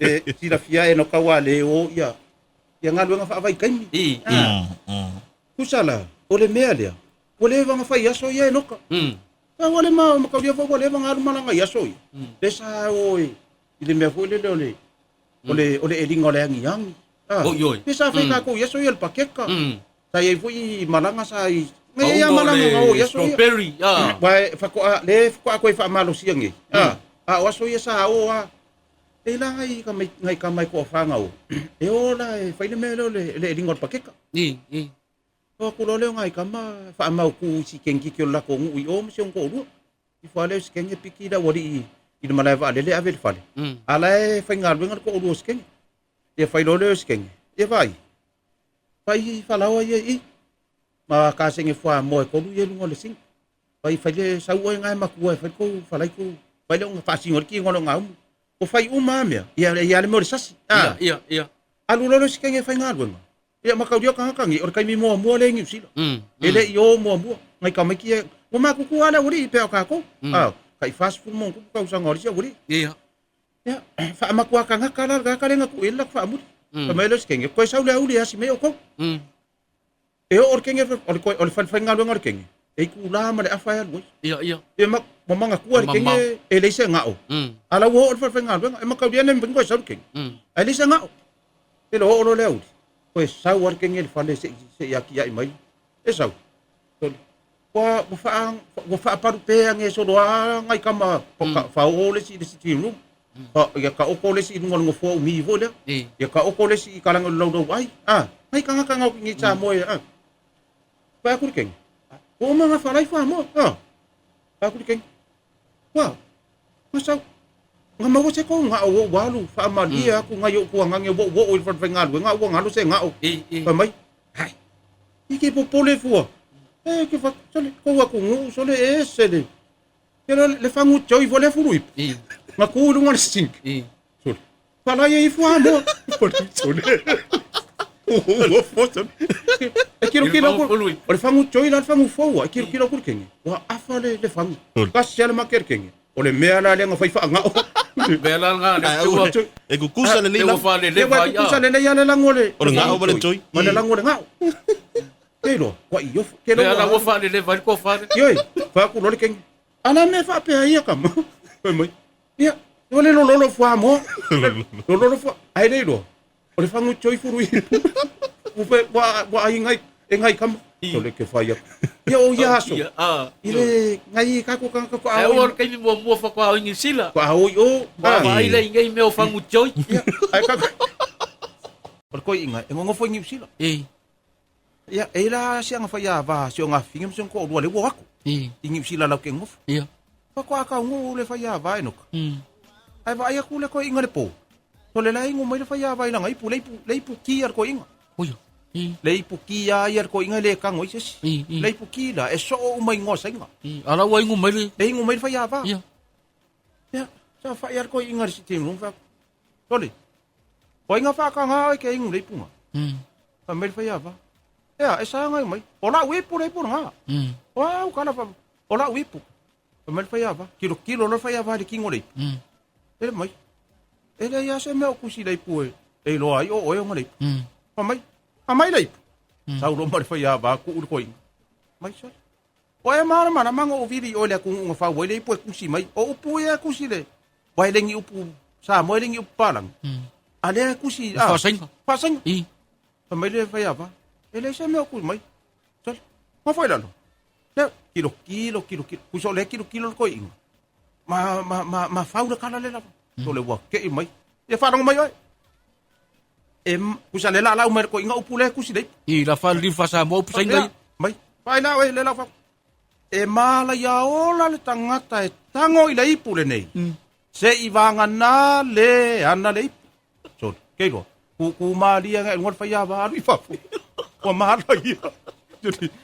E silafia e no kaua le o ia ia galuega faavaitaimi. I, i. Ah. Tusa la, o le mea lea, ua leva ona fai aso ia e Noka. A ua le ma makaulia foi ua leva ona alu malaga i aso ia. Le sa o i i le mea foi lele o le o le o le eliga o le agiagi. Ah, Oi, oi. Le sa fai tatou i aso ia le pakeka. Sa i ai foi i malaga sa i ngai ai Pauga a o malaga na o i le aso ia. strawberry, ah. Wa e faatoa le faatoa toe faamalosia nei. Ah, a o aso ia sa o a e la ngai ka mai ngai ka mai ko whanga o. E o la e fai le mea lea o le le eliga o le pakeka. I, i. O aku loa lea o ngai kama whaamau ku i si kengi ki o le lako nuu i o ma si ona toalua. Ifo lava lea o si kenge piki le aualii i le malae vaalele ave i le fale. A la e faigaluega le toalua o si kenge. Ia fai loa lea o si kenge. Ia vaai. Fai falaoa ia i i. Ma kasege fuamoa e tolu ia i luga o le sini. Fai fai le sau oe ngae matua e fai kou falai kou fai le faasino ai le tino o le ogaumu. Ua fai uma lava mea. Ia ia le mea o le sasi. Ia, ia, ia. Alu loa lea o si kenge e faigaluega. Ia mataulia o tagata nei, o le taimi muamua lea i Niu Sila. E le i o muamua. Nai tamaiti ia, ua matutua lava le aualii pei o tatou. Tai 40 ma ona tupu tausaga o le isi aualii. Ia. Ia, faamatua tagata la le tagata lea na tuu i ai le latou faamuli. Fai mai le isi kenge, toe sau le auli e asi mai outou. E oo le kenge, o le, o le falefaigaluega o le kenge, e itula ma le afa e alu ai. Ia, ia. Ia ma, ma manatua le kenge e leai se gao. A la ua oo le falefaigaluega, e mataulia ne mafai ona toe sau le kenge. Ae leai se gao. E le oo loa le auli, toe sau lava le kenge i le fale se i, se i atiae mai. E sau. Ua, ua, faa, ua faapalupe age solo a ngai tama faaoo le isi i le sitting room. Ia taoto le isi i luga o le nofoa umi foi lea. Ia taoto le isi i talaane o le laulau ai. A, nai tagata na o i Samoa e, a. Fai atu le kenge. Ua uma ona falai fuamoa. A. Fai atu le kenge. Ua, na sau. Na maua se kou gao ua ou alu faamalie atu nai ou tuagage ua ou oo i le falefaigaluega ua galo se gao. Fai mai, hai, i ke popole fua. E ke fa, sole, kou atunuu sole e ese le. Ke le, le fagu choi fua le fulu ipu. Na ku i luga o le sink. Sole. Falai e ifo amoa. Sole. Ua fosa. E kilo kilo ku. O le fagu choi la le fagu fou. E kilo kilo ku le kenge. Ua afa le, le fagu. Kasi ale make le kenge. O le mea la lea na fai faangao. Mea la nga le tua. E kukusa lelei la. E kukusa lelei a le lago o le. O le gao ma le choi. Ma le lago o le gao. Ke iloa, kua i ofo. Ke iloa. Mea la ua faaleleva ai le tofa. Ioe, fai atu loa le kenge. A la mea faapea ia kama. Fai mai. Ia, o le lololo fuamoa. Lololo fua. Ae le iloa. O le fagu choi fulu ipu. Ua ua ua ai ngai e ngai kama. O le ke fai atu. Ia o ia aso. I le ngai ka ko ka ko a. O le kaimi muamua faatoa o i Niu Sila. Faatoa o i o. Ua vaai lea i nei mea o fagu choi. Ia, ai ka. O le koiinga e nonofo i Niu Sila. Ia, e la si anga fai a va si o nga finga ma si o toalua le ua aku. I Niu Sila lau ke nofo. Ia. Faatoa taunuu le fai a va e noka. Ae vaai atu le koiinga le po. So le la ingo mai le fai a va i langa ipu, le ipu, le ipu ki a le koiinga. Oia. I. Le ipu ki a ia le koiinga e le tango i se isi. I, i. Le ipu ki la, e soo uma igoa sainga. I. A la ua ingo mai le. Le ingo mai le fai a va. Ia. Ia, sa fai a le koiinga le sitting room, fai atu. Sole, o ai nga whaakanga ai ke ingu le ipunga. Fai mai le whaiava. Ea, e sāngai mai. O lau ipu le ipu ngā. O au kala wha, o lau ipu. Fai mai le whaiava. Kilo kilo le whaiava le kingo le ipu. E le mai. E le ia se mea o kusi le ipu e. E iloa ai o oe o nga le ipu. Fai mai. A mai le ipu. Sau lo ma le whaiava ku ulu koi. Mai sole. O e mara mara manga o vili o le atunuu na fau ai le ipu e kusi mai. O upu ia e kusi le. Wa e lengi upu Samoa e lengi upu Palangi. A lea e kusi. A faasainga. Faasainga. I. Fai mai le faiava. E leai se mea o kusi mai. Sole. Nofo i lalo. Lea, kilo kilo kilo kilo. Kusi o lea kilo kilo le koiinga. Ma, ma, ma, ma fau le kala le lava. Sole ua kei mai. Ia faalogo mai oe. E, kusa le laalau mai le koiinga upu lea e kusi le ipu. I la faaliliu faa-Samoa upu sainga ia. Mai. Vaai la oe le lau fau. E mālaia ola le tagata e tago i le ipu lenei, se'i vagana le ana le ipu. Sole, ke iloa, kūkū malie agai i luga o le faiava alu i fafo. Ua mālaia.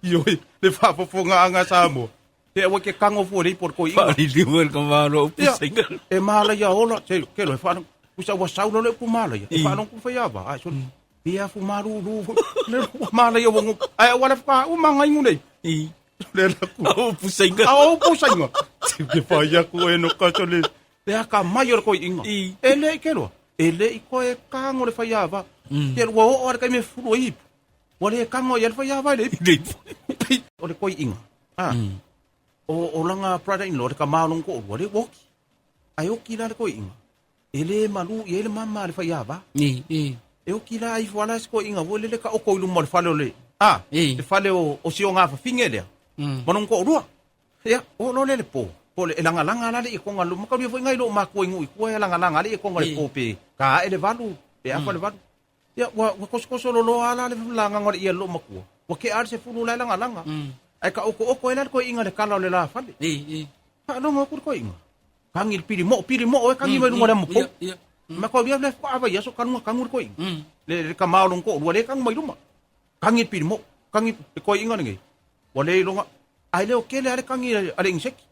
Ioe, le faafofogaaga a Samoa. Te aua ke tago fua i le ipu o le koiina. Faaliliu e le tamaloa upu sainga. E mālaia ola, se, ke iloa, e faalogo. Pusa ua sau loa le upu mālaia, e faalogo ku faiava. Ae sole, Ia fu malulu le ua malaia ua ngo ai ua le fa uma ngai ngune. I. Le la ku. Au pusainga. Au pusainga. Te ke fa ia ku e no ka le. Le aka mai o le koi inga. I. E le ke loa. E le i koe kago le faiava. Ia ua oo lava i le taimi e fufulu ai ipu. Ua le kago ai le faiava i le ipu. O le koiiga. A. O lana brother in law le tama o lona toalua lea ua oti. Ae oti la le toeaina, e le malu i ai le mama a le faiava. E oti la ifo lava la si toeaina foi lele taoto i luma o le fale o le, a, le fale o si ona afafine lea, ma lona toalua. Ia, oo loa lea i le po, po o le, e lagalaga la le ietoga i mataulia foi nai lou matua i nuu i tua e lagalaga le ietoga i le po pe ta ae le 8, pe afa le 8. Ia, ua tosotoso loloa lava la le lagaga o le ie a le loomatua, ua tea lava le 10 la e lagalaga. Ae taoto'oto ai la le toeaina i le tala o le la fale. Faalogo atu le toeaina, tagi le pili moo, pili moo e tagi mai luga o le amopou. Mataulia lea faatoa vaiaso talu ona tanu le toeaina. Le tama o lona toalua lea e tanu mai luma. Tagi le pili moo, tagi le toeaina lenei, ua le iloga, ae le o tele lava le tagi a le iniseki.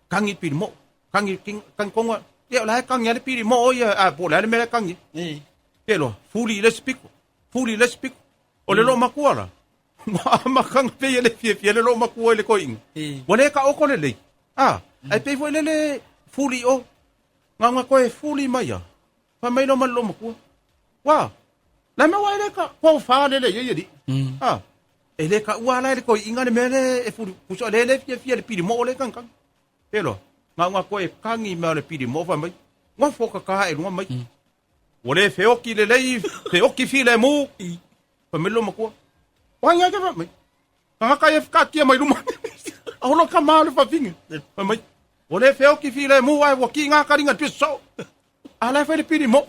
Tagi le pili moo, tagi, tagi tonu lava. Ia o la e tagi lava le pili moo ia, a po o le a le mea la e tagi ai. Pe loa, fuli i le isi pito, fuli i le isi pito. O le loomatua la, ua amataga pei e le fiafia le loomatua i le toeaina. Ua le taoto lelei, a, ae pei foi lele fuli i o. Na ona toe fuli mai lava, fai mai loa ma le loomatua, Ua, la mea ua e le ta, tofa lelei ai alii. A, e le taua la e le toeaina le mea lea e fuli, pusa o lea e le fiafia i le pili moo lea e tagitagi. Pe loa, na ona toe tagi mai o le pili moo fai mai, Nofo tata ae i luga mai. Ua le feoti lelei, feoti filemu. Fai mai le loomatua, O ai ke fai mai? Tagata ia fekaatia mai luma. A o lo tama o le fafine. Fai mai, ua le feoti filemu ae ua kiga kaliga i le pisa soo. A la e fai le pili moo.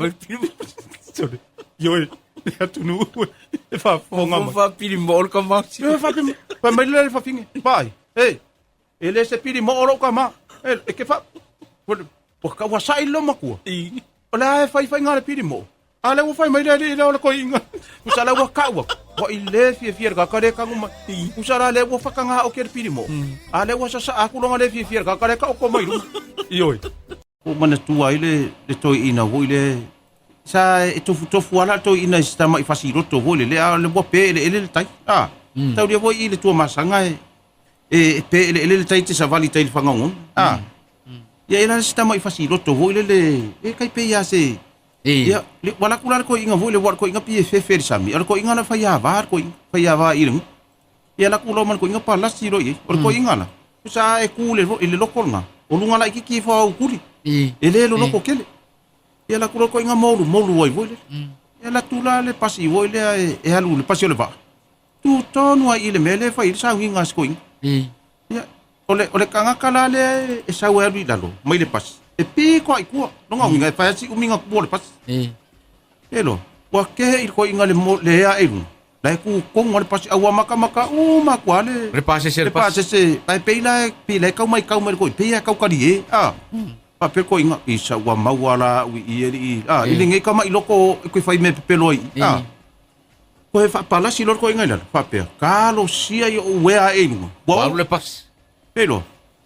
Sole, ioe, le atunuu e faafofoga mai. Faapili moo le tama. Ioe, faapili. Fai mai le fafine, vaai, hey, e le se pili moo lou tama. E ke fa... Ua sa'i le loomatua. O le a e faifaiga a le pili moo. A lea ua fai mai le alii lea o le toeaina. Tusa la ua ka'u atu. Ua i le fiafia le tagata lea e tanu mai. Tusa la lea ua fatagā oke le pili moo. A lea ua sasa'a atu lona le fiafia le tagata lea e taoto mai i luma. Ioe. Ua ou manatua ai le toeaina foi lea sa e tofutofu lava la toeaina i si tama'i fasiloto foi lele, a o le ua pe eleele le tai. A, taulia foi i le Tuamasaga e pe eleele le tai e te savali i tai i le fagaogona. A, ia e la le si tama'i fasiloto foi lele e tai pei lava se Ia, le, ua laku la le koiinga foi le ua le koiinga pi e fefe le sami. O le koiinga la fai ava le koiinga, fai ava i le nuu. Ia laku lo ma le koiinga palasi lo i. O le koiinga la, sa e ku le i le loko lena. O lunga la ikiki fo au kuli. E le lo loko kele. Ia laku lo koiinga molu molu ai foi le. Ia latu la le pasi foi le e alu le pasi o le vaa. Tu tonu ai i le mea le fai le sauniga a si toeaina. Ia, o le, o le tagata la lea e sau e alu i lalo mai le pasi, e pito lava i tua. Lona uiga e fai lava si umiga tua o le pasi. E loa, ua kehe i le toeaina le, mo, le ea ae i luga, la e tu tonu lava le pasi, a ua makamaka uma atu lava le... Le pasese a le Le pasi. pasese, ae pei la, pei la e tau mai tau mai le toeaina, pei lava e tau talie, a. Faapea le toeaina, isa ua maua la au i i e alii, a, i lenei tama'i loko e toe fai mea pepelo ai i i, a. Toe faapalasi loa le toeaina i lalo, faapea, talosia ia ou ea ae i luga. Ua alu le pasi. E loa,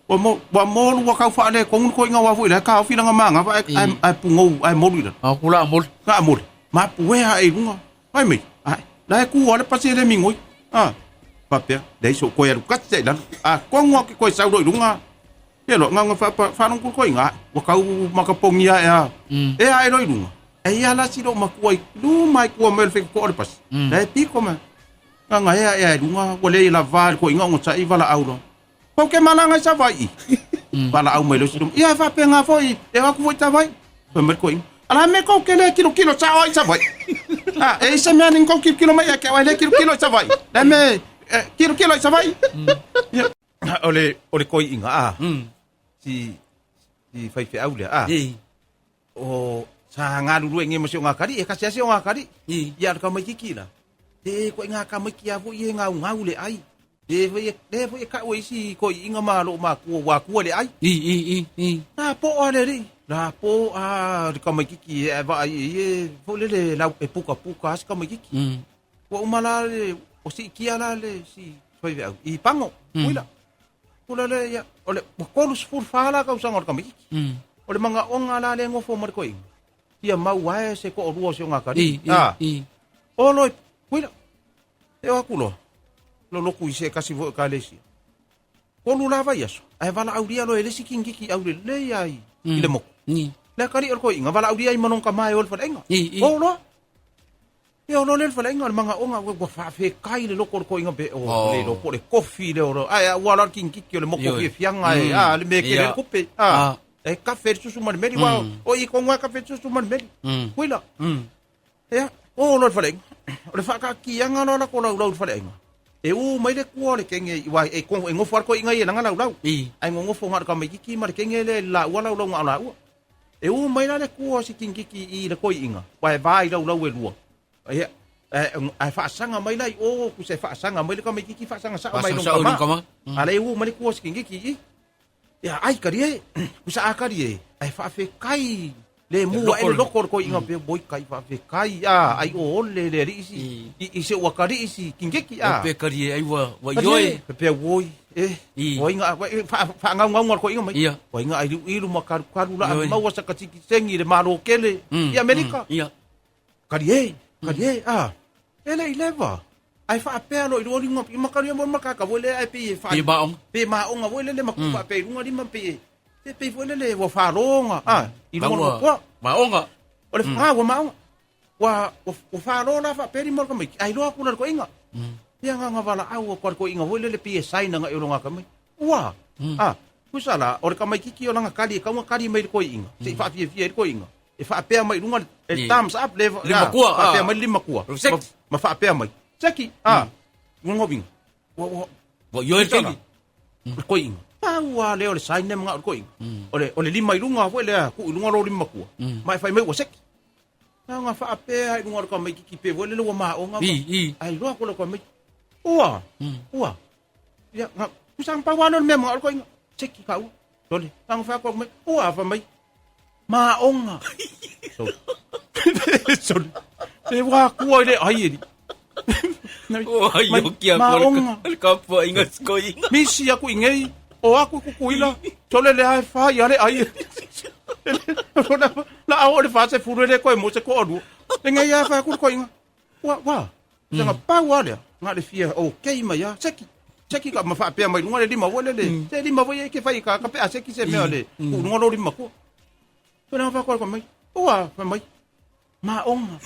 ua mo, ua molu ua tau faaletonu le toeaina aua foi la e taofi lana manava ae, ae, ae pugou, ae molu i lalo. A ku la moli. Na moli, mapuea ae i luga. Fai mai, ae, la e tu lava le pasi e le migoi. A, faapea, leai sou toe alu kasi ae i lalo. Atonu lava ke toe sau loa i luga. Ia loa, na ona faalogo atu toeaina, ae, ua tau makapogia ae a, ea ae loa i luga. E ia la si loomatua i luma i tua mai o le faitotoa o le pasi. La e piko mai. Na ona ea ea i luga, ua le lava le toeaina ona sa'i valaau loa. Kou ke malaga i Savai'i. Valaau mai loa si loma. Ia e faapena foi, e o atu foi i Savaii. Fai mai le toeaina. Ala me kou ke le kilokilo sa'o ai i Savaii. A, e i se mea ni kou kilokilo mai ia ke au e le kilokilo i Savaii. La me kilokilo i Savaii. Ia, o le toeaina a. Si si faifeau lea a. O sa galulue nei ma si o gakali'i, e tasi lava si o gakali'i. Ia a o le tamaititi la, e ituaiga tamaiti lava foi ia e gaugau le ai. Le foi e, le foi e ka'u e isi toeaiina ma loo matua ua atua le ai. Lapo'a le alii, lapo'a le tamaititi e ae vaai i ai e foi lele lau e pukapuka lava si tamaititi. Ua uma la le, ua siitia la le si faifeau i Pago, Tutuila. Pula lea ia, o le, ua 34 la tausaga o le tamaititi. O le manaoga la lea e nofo ma le toeaina, fia mau ae se toalua o si o gakalii. A, olo i Tutuila. E o atu loa, lolotu i se tasi foi o ekalesia. Tolu la vaiaso, ae valaaulia loa e le isi kinititi aulelei lava i le motu. Le akali'i o le toeaina, valaaulia ai ma lona tama e o i le faleaiga. I, i. O loa. Ia o loa lea le faleaiga o le magaoga ua ua faafekai le loko o le toeaina pe o Oh. le iloa po o le kofi lea o lo ae ua loa le kikiki o le moto Ioe. fiafiaga e a le mea e tele ai le tupe. A e kafe le susu ma le meli ua o i tonu lava kafe le susu ma le meli. Kuila. Ia, o loa le faleaiga. O le faakaatiaga loa latou laulau i le faleaiga. E u mai le tua o le kege i aua e e nofo lava le toeaina ia i lana laulau. Ae nonofo na o le tamaititi ma le kege lea i le laua laulau na o laua. E u mai la le tua o si kikiki i le toeaina, aua e va i laulau e lua. Ia, ae faasaga mai la i o, tusa e faasaga mai le tamaititi faasaga sao mai i lona tama. A o lea e u mai le tua o si kikiki i i. Ia, ai kalie, tusa a kalie, ae faafetai le mu ae le loko o le toeaina pe oi kai faafetai a ai o ole le alii si i se ua kali'i si kikiki a. Pe kalie ai ua ua ioe. Pe pe oi e oi nga faagaugauga le toeaina mai. Ia. Oi nga ai ilu ma kalu kalu la maua sa katiki sengi le malo kele i Amerika. Ia. Kalie, kalie a. E le i leva. Ae faapea loa i luga o liuga i makalia mo makaka foi lea ae pei e Pe maoga. Pe maoga foi lele ma faapea i luga lima pei e pe pei foi lele ua faloga a i luga o le nofoa. Maoga. O le a ua maoga. Ua ua falo la faapea lima o le tamaiti ae iloa atu la le toeaina. Ia agaga valaau atu a le toeaina foi lele pei e sign agai o lona akamai. Ua a tusa la o le tamaititi o lana kali e tatau ona kali mai i le toeaina se i faafiafia ai le toeaina. E faapea mai i luga le thumbs up le Lima kua, faapea mai le lima kua. Seki. Ma faapea mai. Seki, a. Luga uiga. Ua ua Ua ioe le kegi. Le toeaina. Pau lava lea o le sign lea manao le toeaina. O le lima i luga foi lea, tuu i luga lou lima kua. Ma e fai mai ua seki. Na ona faapea i luga o le tamaititi pe foi lele ua maoga. I, i. Ae iloa atu le tamaiti. Ua, ua. Ia, na, tusa na pau lava lea o le mea manao le toeaina. Seki ka ua. Sole, na ona fai atu mai, ua fai mai, maoga. Sole. Sole. E ua akua i le ai e li. O ai o kia Maoga. Le kapuaiga sikoiga. Misi aku i nei, o aku i Kukuila, sole le ae fa ia le ai. La au o le fa se fulu e le koe mo se ko olua. Le ngai a fa aku le koinga. Ua, ua. Sanga pau a lea. Nga le fia o kei mai a. Seki. Seki ka ma faapea mai luga le lima foi lele. Se lima foi e ke fai ka ka pe a seki se mea le. Ku luga lo lima kua. Tuna fa koe mai. Ua, fa mai. Maoga.